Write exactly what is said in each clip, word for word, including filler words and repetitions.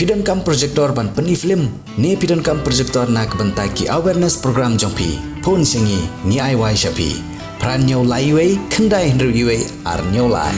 Phi donkam projector ban pyni film ne phi donkam projector na ka bynta ki awareness program jong phi? Phone sha ngi, ngi ai wai sha phi. Phra hynñiew lai wei, khyndai hynriew wei, ar hynñiew lai.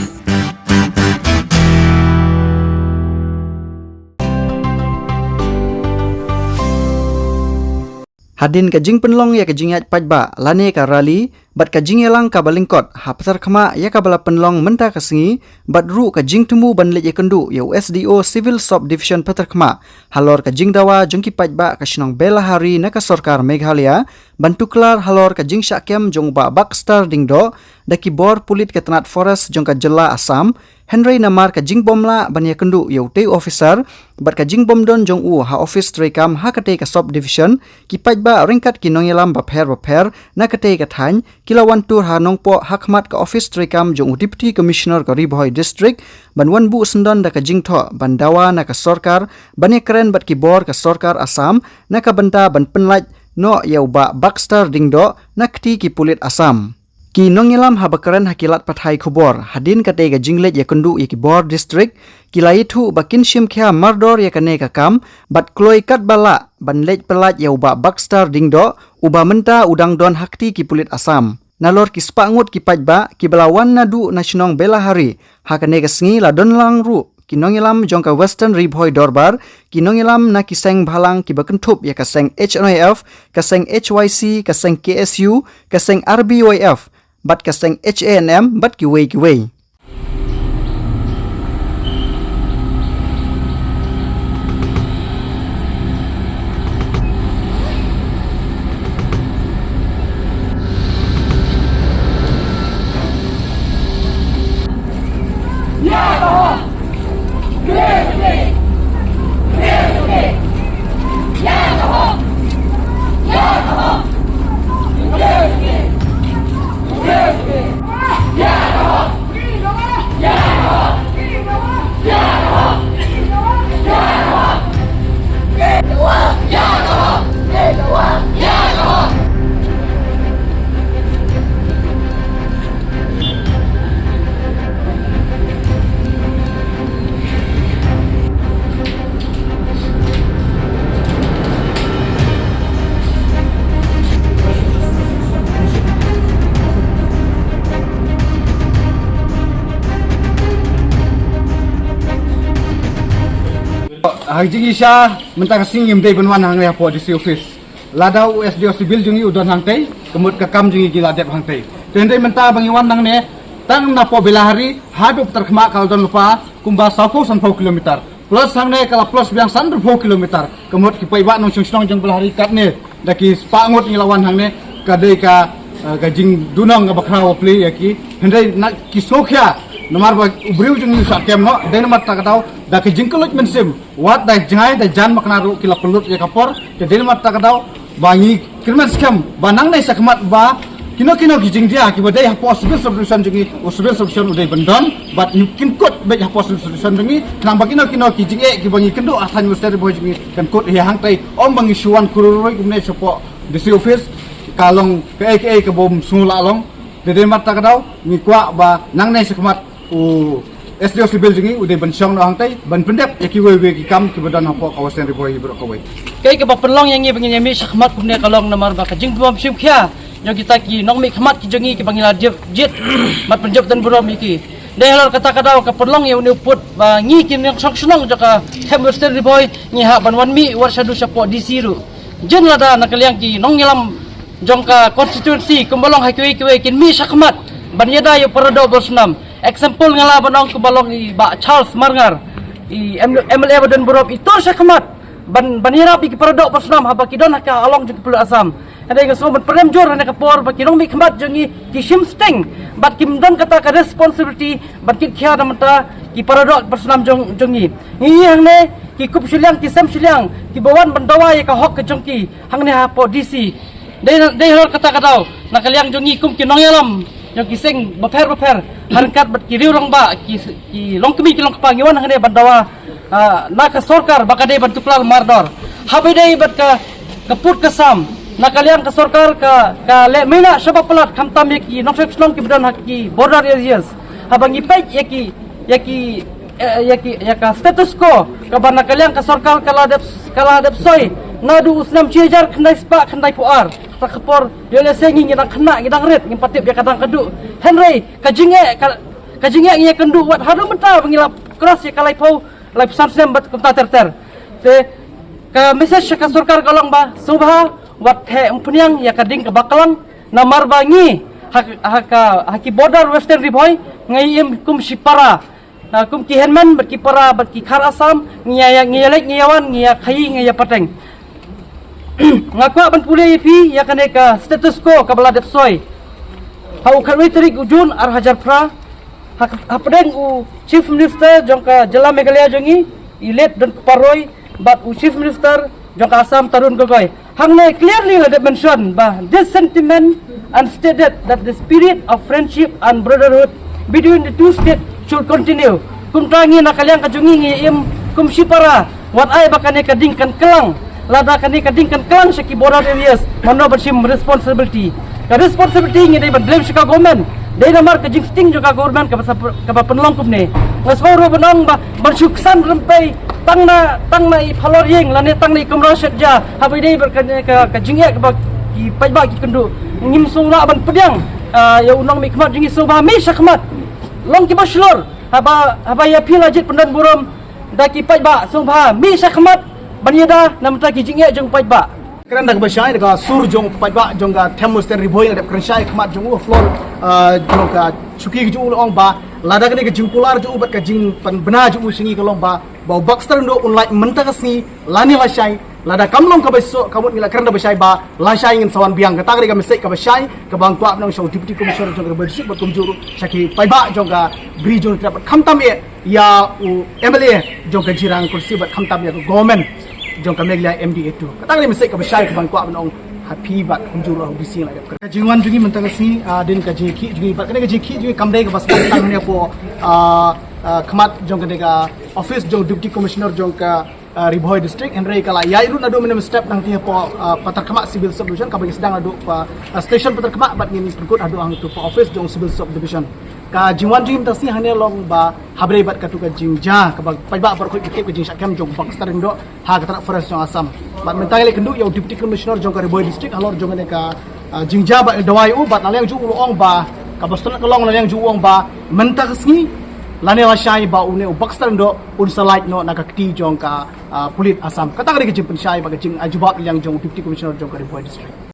Hadien ka jingpynlong ïa ka jingïaid paidbah lane ka rally bad ka jingïalang kaba lyngkot ha Phetharkhmah ïa kaba la pynlong mynta ka sngi, bad ruh ka jingthmu ban leit ïakynduh ïa u S D O Civil Sub Division Phetharkhmah halor ka jingdawa jong ki paidbah ka shnong Belahari na ka sorkar Meghalaya ban tuklar halor ka jingshah kem jong u Bah Baxter Diengdoh da ki bor pulit ka tnat forest jong ka jylla Assam. Hynrei namar ka jingbym lah ban ïakynduh ïa utei u officer bad ka jingbym don jong u ha office treikam ha katei ka sub division, ki paidbah ryngkat ki nongïalam bapher bapher na katei ka thaiñ ki la wan tur ha Nongpoh ha khmat ka office treikam jong u Deputy Commissioner ka Ri Bhoi District ban wan buh syndon da ka jingthoh ban dawa na ka sorkar ban ïakren bad ki bor ka sorkar Assam na ka bynta ban pynlait noh ïa u Bah Baxter Diengdoh na kti ki pulit Assam. Ki nongïalam haba kren ha ki lad pathai khubor hadien katei ka jingleit ïakynduh ïa ki bor district, ki la ïathuh ba kin shim khia mardor ïa kane ka kam bad kloi katba lah ban leit pyllait ïa u Bah Baxter Diengdoh uba mynta u dang don ha kti ki pulit Assam. Nalor ki spah ngut ki paidbah kiba la wan naduh na shnong Belahari ha kane ka sngi la don lang ruh ki nongïalam jong ka Western Ri Bhoi Dorbar, ki nongïalam na ki seng bhalang kiba kynthup ïa ka seng H N I F, ka seng H Y C, ka seng K S U, ka seng R B Y F bad ka seng H A N M bad kiwei kiwei. Ha ka jingïasha mynta ka sngi ngim dei ban wan hangne hapoh D C office. Lada u S D O civil jong ngi u don hangtei, ka mut ka kam jong ngi ki la dep hangtei. Te hynrei mynta ba ngi wan hangne tang napoh Belahari haduh Phetharkhmah ka la don lypa kumba sawphew sanphew kilometer. Plus hangne ka la plus biang sanphew kilometer. Ka mut ki paidbah nongshong shnong jong Belahari katne da ki spah ngut ngi la wan hangne, ka dei ka, eh, ka jingdunong kaba khraw bapli ïa ki. Hynrei na ki sngewkhia namar ba u briew jong ngi u shah kem noh, dei namar kata ka daw da ka jingkylluid mynsiem, wat da jngai da jan makna ruh ki la pynlut ïa ka por. Te dei namar kata ka daw ba ngi kyrmen skhem ba nangne shakhmat ba kino kino ki jingjia kiba dei hapoh civil subdivision jong ngi, u civil subdivision u dei ban don bad ngi kynkut beit hapoh civil subdivision jong ngi, khnang ba kino kino ki jingeh kiba ngi kynduh ha thaiñ Western Ri Bhoi jong ngi kan kut hi hangtei. Ym ba ngi shu wan kyrkhu ruh kumne shapoh D C office, ka long kaei kaei kabym sngewlah long. Te dei namar kata ka daw ngi kwah ba nangne shakhmat u S D O civil jong ngi u dei ban shong noh hangtei ban pyndep ïa kiwei kiwei ki kam kiba don hapoh ka Western Ri Bhoi hi baroh kawei. Kaei kaba pynlong ïa ngi ba ngin ïa mih shakhmat kumne ka long namar ba ka jingbym shim khia jong kita ki nongmihkhmat ki jong ngi kiba ngi la jied, jied bad pynjop don burom ïa ki. Dei halor kata ka daw ka pynlong ïa une u pud ba ngi ki nongshong shnong jong ka thaiñ Western Ri Bhoi ngi hap ban wan mih wat shaduh shapoh D C ruh. Jin lada na ka liang ki nongïalam jong ka constituency kumba long ha kiwei kiwei kin mih shakhmat ban ïada ïa u paradoh Bursnam. Example nga lah ban ong kumba long i Bah Charles Marngar, i M-, M L A ba don burom, i tur shakhmat ban, ban ïarap ïa ki paradoh Bursnam haba ki don ha ka along jong ki pulit Assam. Hynrei nga sngew ban pyrem jur ha kane ka por ba ki nongmihkhmat jong ngi ki shim sting bad kim don kata ka responsibility ban kit khia na bynta ki paradoh Bursnam jong, jong ngi. Ngi ïohi hangne ki kup shiliang ki sem shiliang kiba wan ban dawa ïa ka hok ka jong ki hangne hapoh D C. Dei, dei halor kata ka daw na ka liang jong ngi kum ki nongïalam jong ki seng bapher bapher, ha ryngkat bad ki riew rangbah, ki, ki longkmie ki longkpa, ngi wan hangne ban dawa, ah, na ka sorkar ba ka dei ban tuklar mardor. Haba ïadei bad ka, ka pud ka sam, na ka liang ka sorkar ka, ka leh mynta shaba palat khamtam ïa ki nongshong shnong kiba don ha ki border areas. Haba ngi peit ïa ki, ïa ki eh, ïa ki, ïa ka status quo kaba na ka liang ka sorkar ka la dep, ka la dep soi naduh u snem shi hajar khyndai spah khyndai phew ar. Ta ka por ïa lehse ngi ngi dang khynnah, ngi dang rit, ngim pat tip ïa ka dang ka duh. Hynrei ka jingeh, ka, ka jingeh ngi ïakynduh wat haduh mynta ba ngi la cross ïa ka laiphew, laiphew san snem bad kumta ter ter. Te ka message sha ka sorkar ka long ba sngewbha wat theh umphniang ïa ka ding kaba klang, namar ba ngi ha, ha ka, ha ki border Western Ri Bhoi ngi im kum shipara. Na kum ki hynmen bad ki para bad ki khar Assam, ngi ïa, ngi ïa leit, ngi ïa wan, ngi ïa khaïi, ngi ïa pateng. Nga kwah ban pule ïa phi ïa kane ka status quo kaba la dep soi. Ha u khatwei tarik u June ar hajar phra, ha, hapdeng u Chief Minister jong ka jylla Meghalaya jong ngi, i late Don Kpar Roy, bad u Chief Minister jong ka Assam, Tarun Gogoi. Hangne clearly la dep mention ba this sentiment and stated that the spirit of friendship and brotherhood between the two states should continue. Kumta ngi na ka liang ka jong ngi ngi im kum shipara, wat ai ba kane ka ding kan klang. Lada kane ka ding kan klang sha ki border areas, mano ban shim responsibility? Ka responsibility ngi dei ban blame sha ka government. Dei namar ka jingsting jong ka government kaba sa, kaba pynlong kumne. Nga sngewthuh ban ong ba ban shu ksan rympei tang na, tang na i phalor ïing lane tang na i kamra shet ja, haba ïadei bad ka, ka, ka jingeh kaba ki paidbah ki kynduh. Ngim sngewlah ban pdiang, ah, ïa u nongmihkhmat jong ngi. Sngewbha mih shakhmat, long kiba shlur. Haba, haba ïa phi la jied pyndon burom da ki paidbah, sngewbha mih shakhmat ban ïada na bynta ki jingeh jong paidbah. Kren da kaba shai da ka sur jong paidbah jong ka Them Western Ri Bhoi, nga dep kren shai khmat jong u floor, ah, jong ka shuki ka jong u, la ong ba lada kane ka jingkular jong u bad ka jingpynbna jong u sha ngi ka long ba, ba u Baxter Lyngdoh un lait mynta ka sngi lane lashai. Lada kam long kaba ïasoh, ka mut ngi la kren da ba shai ba lashai ngin sa wan biang. Kata ka dei ka message kaba shai kaba nga kwah ban ong sha u Deputy Commissioner jong ka Ri Bhoi District bad kumjuh ruh sha ki paidbah jong ka Bri jong Trep bad khamtam eh ïa u M L A jong ka Jirang Constituency bad khamtam ïa ka government jong ka Meghalaya M D A two. Kata ka dei message kaba shai kaba nga kwah ban ong ha phi bad kumjuh ruh ha u D C la dep. Ka jingwan jong ngi mynta ka sngi, ah, hadien ka jingkhih jong ngi, bad kane ka jingkhih jong ngi kam dei kaba sdang tang ne hapoh, ah, ah, khmat jong kane ka office jong Deputy Commissioner jong ka, ah, Ri Bhoi District, hynrei ka la ïaid ruh naduh mynne mynstep nangta hapoh, ah, Patharkhmah Civil Subdivision, kaba ngi sdang naduh pa, ah, station Patharkhmah bad ngin pynkut haduh hangto pa office jong Civil Subdivision. Ka jingwan jong ngi mynta ka sngi hangne long ba haba ïadei bad katu ka jingjia kaba paidbah baroh ki tip, ka jingshah kem jong u Baxter Lyngdoh ha ka tnat forest jong Assam. Bad mynta ngi la ïakynduh ïa u Deputy Commissioner jong ka Ri Bhoi District halor jong kane ka, ah, jingjia bad dawa ïa u, bad na liang jong u la ong ba kaba sngewtynnat ka long, na liang jong u ong ba mynta ka sngi lane lashai ba une u Baxter Lyngdoh un sa lait noh na ka kti jong ka, ah, pulit Assam. Kata ka dei ka jingpynshai bad ka jingïajubab na liang jong u Deputy Commissioner jong ka Ri Bhoi District.